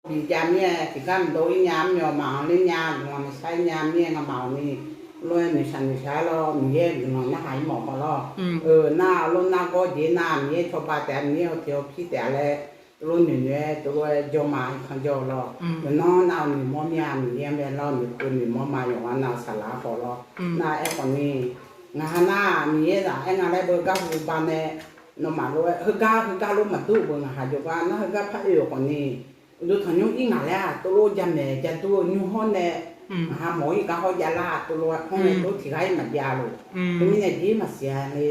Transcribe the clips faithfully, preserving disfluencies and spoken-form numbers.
Bijav mir-aer tiqgar maqdov-ir nya, mr yawf maqanq ler nya, guiqlanq maqshar-ir nya mir-aer ngamaf-awq ni, lof-aer noeqshaq noeqshaq-aer lawr, Miqyaer-euq guiqlanq narhaq-ir mawf khawf lawr. Nar aqlof nar gawr jeq nar Miqyaer cawba taef-a, Miqyaer hawteq hawpir taef-a laer, teulof noeqnoeq-aer teulof-aer jawr ma, irkanr jawr-eu lawr. Guiqlanq nav-euq noeqmawr mir-a, Miqyaer mae lawr, noeqkeuv noeqmawr ma, yawqghaq nav-euq saqlaq-ar khawf lawr. Nar aerkhawf ni, ngaq ha nar Miqyaer zaq aer nga laer beugar hu ba nae, nawmaf lof-aer heugar heugar lof maqdur-eu beuq ngaq ha jawrgar nar heugar par oe-euq khawf ni, uqduq tanqnymr ir ngaq laer-aq teulof jamaeq jadur-eu nymr hawr nae, ngaq ha mawq-ir gar hawr javlar-a teulof-aer hawr nae teulof tiqghaq-ir maqjav lof. Teumirnae jeq maqsiq-a le.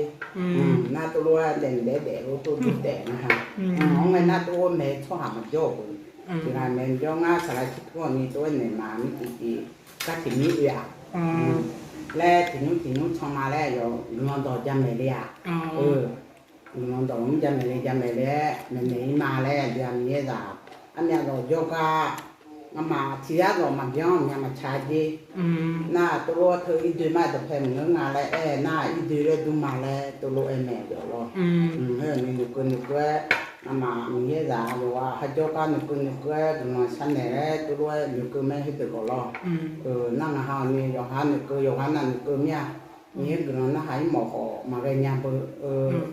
Nar teulof-aer daefnq daef daef lof teulof jawr taef nar ha. Hawr ngae nar teulof maeq tsawrhaq maqjawr-euq beuq. Tiqghaq maeq jawr ngar saqlaq tirpur-awq ni teulof-aer naeq ma mir tiqjeq gar tiq mir oe-aq. Laer tiqnymr tiqnymr can ma laer yawf guiqlanq dawq jamaeq le-aq. Guiqlanq dawq mr jamaeq le jamaeq le-aer maeqnaeq-ir ma laer aqdui-aq Miqyaer zaq. Armyav dawq jawrgar ngamaf tiqyar dawq maqbyan nya maqtsaq jer. Nar teulof teu irdoe ma dawqpae maqngeur nga laer aer nar irdoe laer dur ma laer teulof aer maeq dawq lawr. Aer-awq ni noeqkeuv noeqkeuv-aer ngamaf Miqyaer zaq yawqghaq ha jawrgar noeqkeuv noeqkeuv-aer guiqlanq sharnaeq-aer teulof-aer noeqkeuv mae heudeuq khawf lawr. Nar ngaq ha-awq ni yawqha noeqkeuv yawqha nav noeqkeuv mir-a. Miqyaer guiqlanq narhaq-ir mawf khawf maqghae nya beu.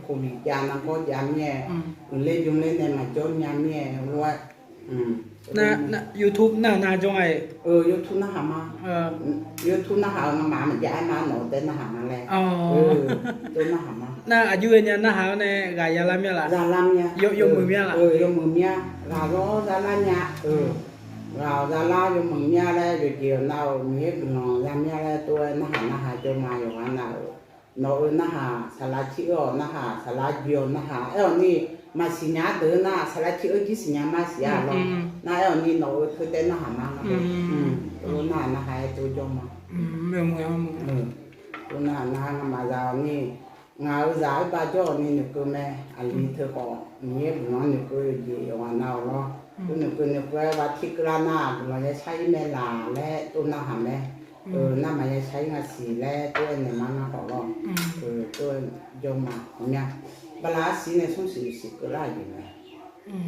Covid jav nargawr jav mir-aer, uiqler bymr ler nae maqjawr nya mir-aer lof-aer. Nar, nar, YouTube narhaq nar jawr nga-iq. YouTube narhaq ma. YouTube narhaq-eu ngamaf maqjav-aer ma nawq-eu taef narhaq nga laer. Tov narhaq ma. Nar aqjox-aer nya narhaq-awr nae ghaq yalar mir-a laf? Yalar mir-a. Yawmuiq mir-a laf? Yawmuiq mir-a. Ghaq zawr zalar nya. Ghaq-awq zalar yawmuiq mir-a laer yawqjeq-awq nav-euq Miqyaer guiqlanq za mir-a laer tov-aer narhaq narhaq jawr ma yawqghaq nav-euq. Nawq-eu narhaq saqlaq tir-eu-awq narhaq saqlaq joe-awq narhaq aer-awq ni, maqsiq nya-ar deuq-eu nar saqlaq tir-eu jir siqnya ma siq-a lawr. Nar aer-awq ni nawq-eu teu taef narhaq ma nga. Tov narhaq narhaq-aer tov jawr ma. Tov narhaq narhaq ngamaf zaq-awq ni, ngaq-euq zaq-aer bar jawr-awq ni noeqkeuv mae. Aqli teu khawf Miqyaer guiqlanq-anr noeqkeuv jeq yawqghaq nav-awq lawr. Tov noeqkeuv noeqkeuv-aer bar tir keuvlar nar guiqlanq yashar-ir mae laq laer tov narhaq mae. Nar maqya shar-ir nga siq laer tov-aer naeq ma ngar khawf lawr. Tov-aer jawr ma ghawqmya. Bala arsiq nae smr siq siq keuvlar-euq jeq mae.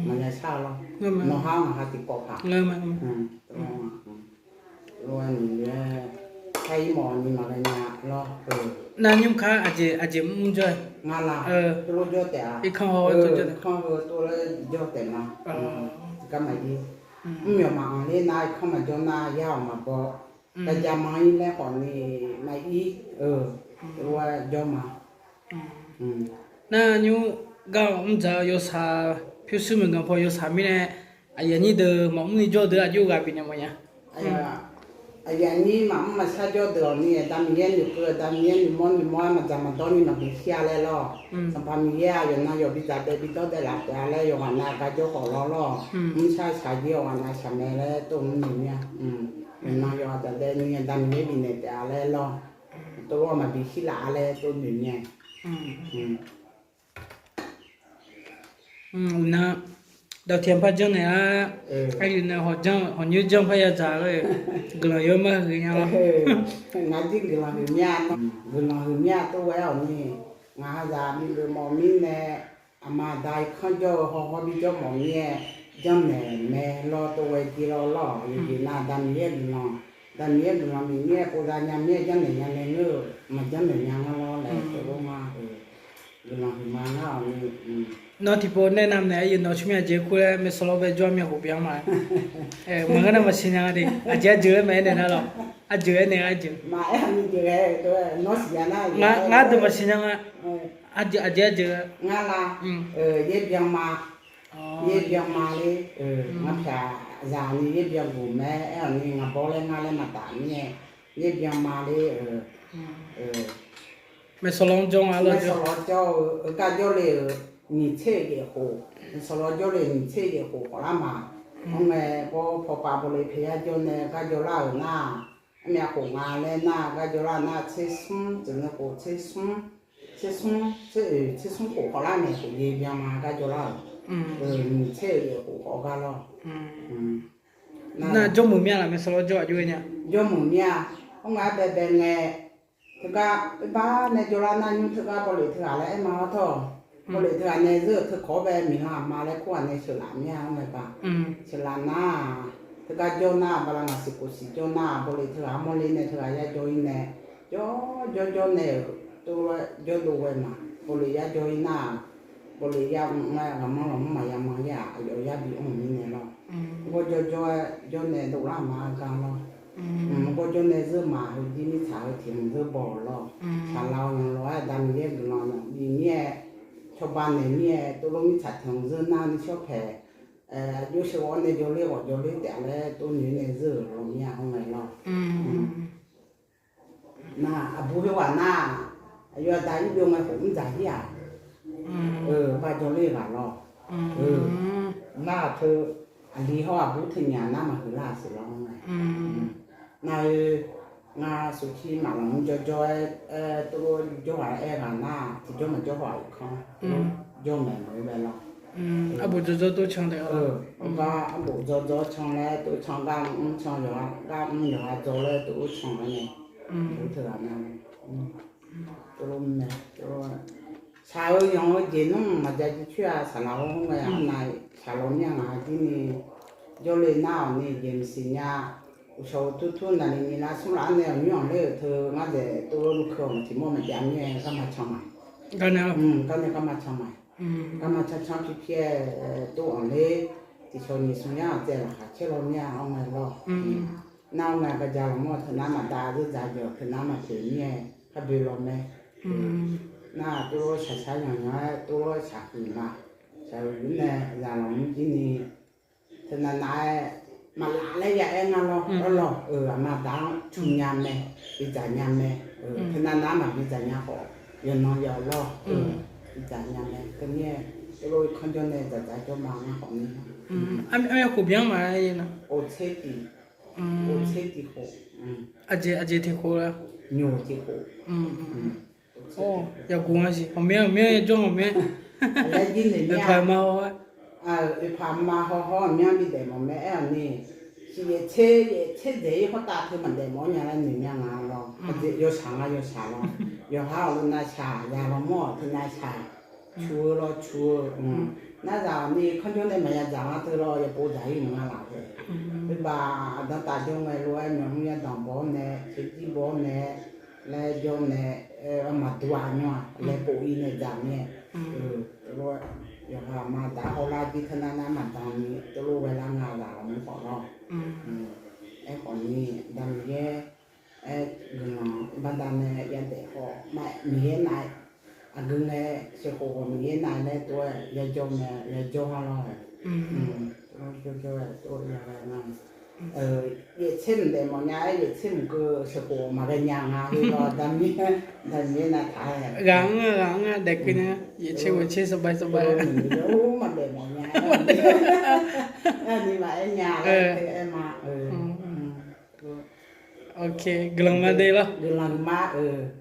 Maqya shar-eu lawr. Nawq ha-awr ngaq ha tiqkawv paq. Lof-aer noeq-aer shar-ir mawf ni maqghae nya lawr. Nar nymr kar aqjeq aqjeq mr jawr-aer nga laf. Tov lof jawr taef-a. Irkanr heu tov jawr taef ma. Tiqgar maqir. Mr myawq maqanq ler nar irkanr maqjawr nar yar-awq maqbaw. Gaqjaq manq-ir laer khawf ni maqir-eu. Tov lof-aer jawr ma. Nar nymr gar-awq mr dzaq-eu yawshaq pyurshuir maeqganq paw yawshaq mirnae aqyuif aqnyir deuq maqmr ni jawr deuq aqjox ghaq bifnaeq mawfnya. Aqyuif aqnyir maqmr maqshar jawr deuq-awq ni Aqda Miqyaer noeqkeuv Aqda Miqyaer noeqmawr noeqmawr-aer maqdzaq maqdawr ni maqbi shir-a laer lawr. Sanqpaq Miqyaer-aq yawqnan yawq bidzaq daef bidawr daef laf taef-a laer yawqghaq nav gar jawr khawf lawr lawr. Mrshar shaqjir yawqghaq nav shaq mae laer tov mr noeq mir-a. Yawqnan yawqha dzaq daef ni Aqda Miqyaer bifnaeq taef-a laer lawr. Tov lof maqbi shir laf-a laer tov noeq mir-a. Uqnan, dawqtiq anqpar janrnaeq-ar, aqyuif nae hawq nyoer janr par yadzaq lor-eq. Guiqlanq yawr mar huiq nya lawr. Ngaq jir guiqlanq huiq mir-a, guiqlanq huiq mir-a tov ghae-awq ni, ngaq ha zaq bi geufmawf mirnae, aqma aqda irkanr jawr-eu hawhaw bi jawr mawf mir-aer, janrnaeq mae lawr tov ghae jir lawr lawr-awq. Yawqjeq nav Aqda Miqyaer guiqlanq, Aqda Miqyaer guiqlanq bif mir-aer pov za nya mir-aer janrnaeq nya nae ngeur-eu, maqjanrnaeq nya ngar lawr laer tov lof ngar-eu. Guiqlanq huiqma ngar-awq ni. Nawr tiqpov nae navnaeq-aer yawqnan tsawrmyanr aqjeq kur laer maeqsawq lawr bae jawr-a myavphof byan ma. Maqngeur nar maqsiq nya nga de. Aqjeq arjeuq laer maqaer naeq nar lawr. Arjeuq aer naeq arjeuq. Ngar deuq maqsiq nya nga. Aqjeq arjeuq. Ngar la. Yaer byan ma. Yaer byan ma ler. Ngar pyaq zaq ni yaer byan guq mae aer-awq ni ngaq bawr laer ngar laer maqtaf mir-aer. Yaer byan ma ler-eu. Maeqsawq lawr jawr-eu, gar jawr le-euq nyiq tser-eu yaef khof. Maeqsawq lawr jawr le-euq nyiq tser-eu yaef khof khawf lar ma. Ar ngae bawr pawpav bawle paeya jawr nae gar jawrlar-euq nar, armyav khof nga laer nar gar jawrlar nar tser smr tseqneu khof tser smr, tser smr, tser oeq tser smr khof khawf lar naeq khof yaer byan ma gar jawrlar-euq. Nyiq tser-eu yaef khof khawf gar lawr. Nar jawrmuiq mir-a laf maeqsawq lawr jawr aqjox-aer nya. Jawrmuiq mir-a. Ar ngae ar baebae ngae, teugar oerbar nae jawrlar nar nymr teugar bawle teughaq laer aer ma-awr tawr-awq. Bawleq teughaq nae zeur-euq teu kawq-awr bae miqlan aqma laer kur ghaq nae sheuqlaf mir-a-anr mae ba. Sheuqlaf nar-aq, teugar jawr nar-aq, bala ngaq siqkhof siq jawr nar-aq, bawleq teughaq-anr mawrle nae teughaq yar jawr-ir nae, jawr jawr jawr nae-euq tov-aer jawrdov ghae ma. Bawleq yar jawr-ir nar-aq, bawleq yar mr-aer ghaqmanr ghawqmanr maqya manr-ir-aq, aqyawf yar bi mr-euq mirnae lawr. Gawr jawr jawr-aer jawr nae dovlar ma-ar gar lawr. Gawr jawr nae zeur ma, heujir mirtsaq heu tiq hmq zeur baw-euq lawr. Saqlaq-awr yanq lof-aer Aqda Miqyaer guiqlanq naq bi mir-aer, cawba naeq mir-aer, tovlof mirtsaq tiq hmq zeur nar ni shawr paeq, aqjox sheuq-awr nae jawrler ghawq jawrler taef laer tov noeq nae zeur-euq lawr mir-a-anr mae lawr. Nar aqbur khoerghaq nar-aq, aqyawf aqda ir byov ngae khof mr dzaq hir-aq, ba jawrler ghaq lawr. Nar-aq teu aqli hawr aqbur teunyaf nar maqhuiq lar-aq siq lawr-anr mae. Nar-eu, ngar sufcir maqlanq mr jawrjawr-aer, aer, tov lof jawr ghaq aer ghaq nar-aq, tiqjawr maqjawr haw-aq irkanr, jawr maeq maqgeur bae lawr. Arbof dzawdzawr tov can taef-a. Gar arbof dzawdzawr can laer tov can, gar mr can yawqha, gar mr yawqha dzaw laer tov lof can-aer nae, teughaq nar, tov lof mae, tov lof-aer shaq-eu yanq-eu jeq nmr maqja jircoer-a. Saqlaq-awr ngae arnav shaq lawq mir-a ngaq-a jir ni, jawrle nar-awq ni jeq maqsiq nya. Uqshawq uqtur tur naqli ni lar smr laf-anr nae aqnymr-anr ler-euq teu ngar dzaeq tov lof lukeuv-awq tiq mawr maqjav mir-aer garma can ma. Garnae garma can ma. Garma can can pi pi-aer tov-anr ler, tiqshawq nyiq smq yar-anr tsaev laqkhaq caer law mir-a-anr mae lawr. Nar-awr ngae baja lawq mawr-eu teunav maqdav zeur dzaq jawq teunav maqpoeq mir-aer kharboe law mae. Nar-aq tov lof shaqshaq yanqyanq-aer tov lof shaqhuiq ma. Shaqhuiq-anr nae zaqlanq mr jir ni, teunav nav-aer maqlaf laer ya aer ngar lawr. Arlawq-euq aqma aqda-anr cu nya mae, bidzaq nya mae. Teunav nav-aer maqbi dzaq nya khawf, yawqnan yawq lawr-eu bidzaq nya mae. Teumirnae tov lof irkanr jawr nae dzaqdzaq jawr ma ngar khawf ni. Armyav khof byan ma-aer na. Oftser tiq, oftser tiq khof, aqjeq aqjeq tiq khof-a, nyoq tiq khof. Yaqguq-a siq, ghawqmyanr ghawqmyanr yajawr ghawqmyanr. Oeqpaq ma haw-aer, oeqpaq ma haw hawr ghawqmyanr bi daef mawf mae aer-awq ni. Siq yaeq tser yaeq tser dzaeq-ir hawrtav teu maqdaef mawf-awr nya laer noeq mya nga lawr. Yawshaq nga yawshaq lawr. Yawqha-awq lawnav shaq, zaqlanq mawr-awq teunav shaq. Cu-eu lawr cu-eu. Nar zaq-awq ni kanrjawr nae maqya dzaq nga teu lawr yapov dzaq-ir mq nga laf-eu. Oe baq aqdan taf jawr ngae lof-aer myawqmr yadanq baw-awr nae, tsoeqjir baw-awr nae, laer jawr nae, maqdur-aq nymr-aq laer pov-ir nae dzaq mir-aer. Teulof-aer yawqha aqma aqda hawlar jir teunav nar maqdan ni teulof ghae lar nga zaq-awq mr khawf lawr. Aerkhawf ni Aqda Miqyaer, aer guiqlanq baqdanae yadaef khawf ma Miqyaer nav, aqgeu ngae sheuqkhof khawf Miqyaer nav laer tov-aer yajawr mae, yajawr ha lawr-aer. Jawrjawr-aer tov-aer yaghae nga. Yaeqtser mqdaef mawf nya-aer yaeqtser mqkeuv sheuqkhof maqghae nya nga heu lawr Aqda Miqyaer, Aqda Miqyaer navtaq-aer. Ghaq-anr-a ghaq-anr-a daef keuv nya, yaeqtser ghoeqtser saqbae saqbae-a. Maqdaef mawf nya-aer, ni maqaer nya-aer aer ma. Ok, guiqlanq ma de lawr. Guiqlanq ma-eu.